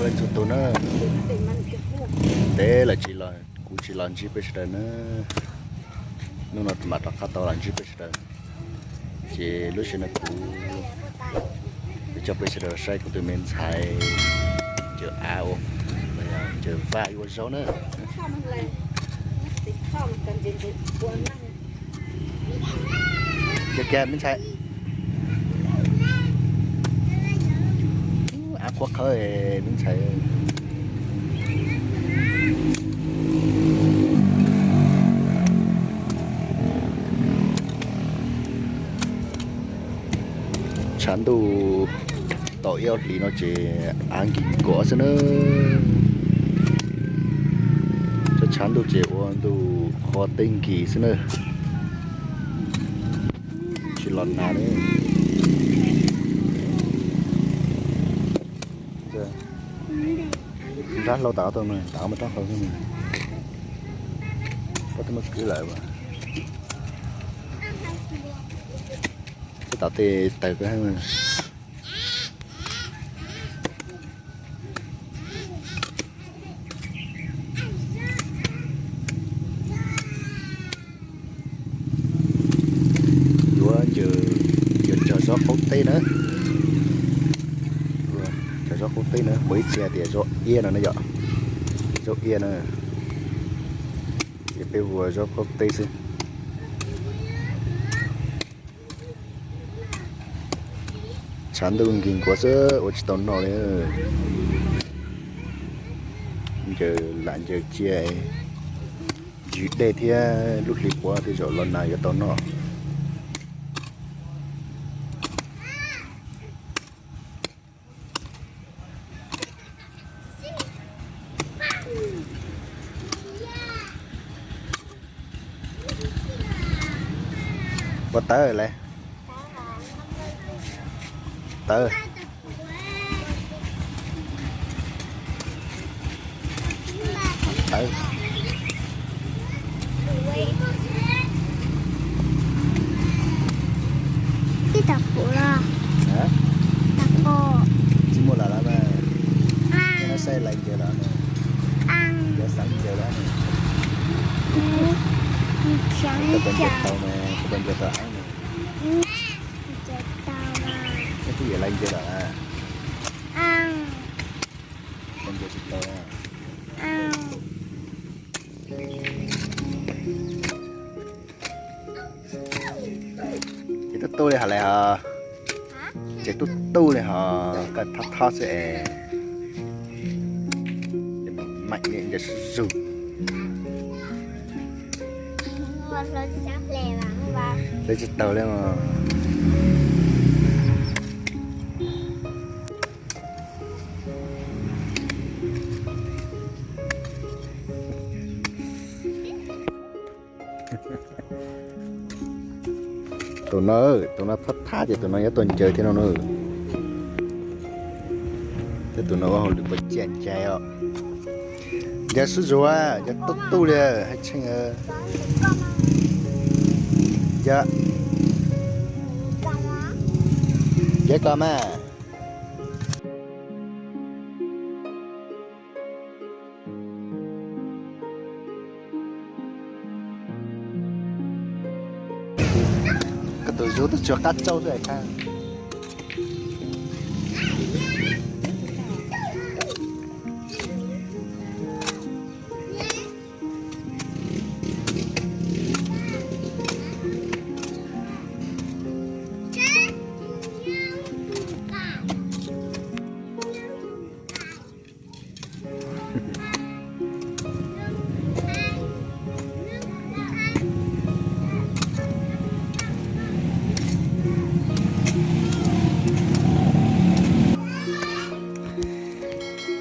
Leej txhua tus na, ntev lawm tsis los, kuv tsis los ntsib peb sawv daws na. Hnub no mam rov qab tau los ntsib peb sawv daws. Ces lub sij hawm no kuv yuav coj peb sawv daws los saib kuv tus me ntxhais ncaws av ua, ncaws vaj ua zaub na. Ces kiag me ntxhais, av qhuav qhawv me ntxhais. Tshav ntuj tau ib ob hlis no ces av nkig nkuav xwb na. Tshav ntuj ces ua ntuj qhuav teb nkig xwb na. Tsis los nag li. Nrab hlau tas tau, tas mas rab hlau xwb. Koj twb muab kwv lawm. Tej tom tej tawg koj. Yuav ncaws, yuav cog zaub qaub teb na. Cog zaub qaub teb na, muaj ib txhia tias zaub iab no na yom. Zaub iab na. Ces peb ua zaub qaub teb xwb. Tshav ntuj nkig nkuav xwb ua tsis tau noj li. Ncaws lam ncaws cia, ntsws dej thiab lub hli qhuav tej zaum los nag yuav tau noj. Ua tawv lawm. Tawv. Tawv. Ib tag pum los? Hã? Tag pum. Tsis muaj lawm los mas. Koj saib lais ncaws lawm no. Cov xeev ncaws lawm no. Koj puas ncaws tau mas, koj puas ncaws tau av mas? Koj twb yam lais ncaws lawm a. Koj ncaws tsis tau a. Ces tub tub li hos lawm hos. Ces tub tub li hos, koj thob thob xwb es. Maim li ncaws zuj zus. Hlawv tsis tau li os. Tus no, tus no thab thab ces tus no yuav tuaj ncaws thiab no na. Thiab tus no ua hauj lwm puas ciaj ncaig os. Ncaws zuj zus, ncaws tub tub li, haj tseeb. Yog, ncaws koj mas. Koj tus zuj tus tsuag qab tsaub xwb hais.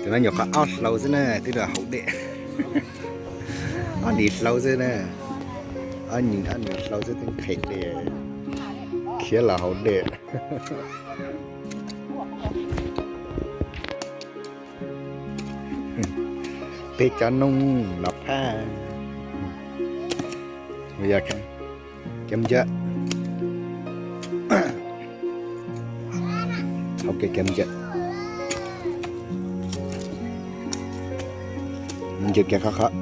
Tus no nyuam qhuav ob hlau xwb na, twb los haus dej. Ob nim hlau xwb na. Ob nim, ob nim hlau xwb twb nqhis dej, khiav los haus dej. Peb cov noob los phab. Mus yog kem ncam. Hauv kev kem ncam. Ncaws kiag qhov qhov.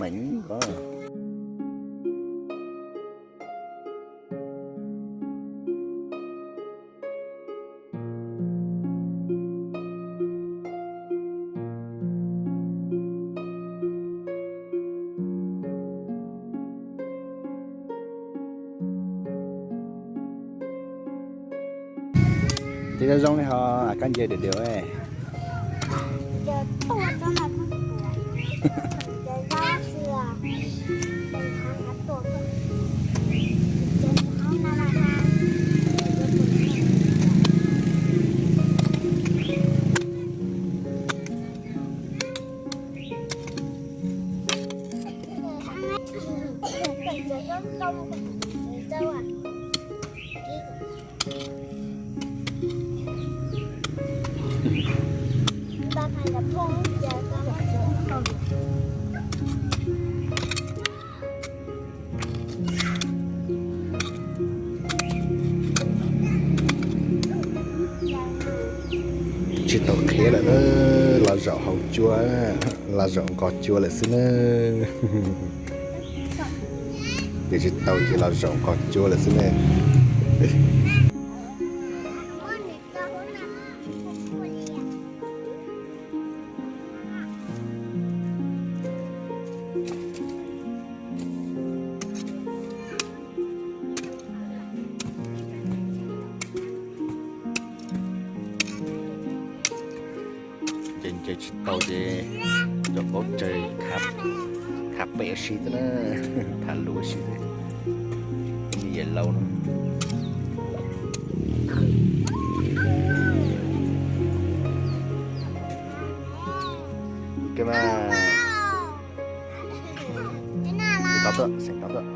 Meem ko. Ces zoo zoo li ho koj nce dawm dawm. Tsis tau qhiav lawm, los zaum hauv cua, los zaum nqos cua lawm xwb na. Ces tsis tau ces los zaum nqos cua lawm xwb ne. Ces ncaws tsis tau ces cov paub tsawg khav pem ua si xwb na, tham lus ua si xwb. Yawm laus no. Koj mas. Tau tuaj, xeem tau tuaj.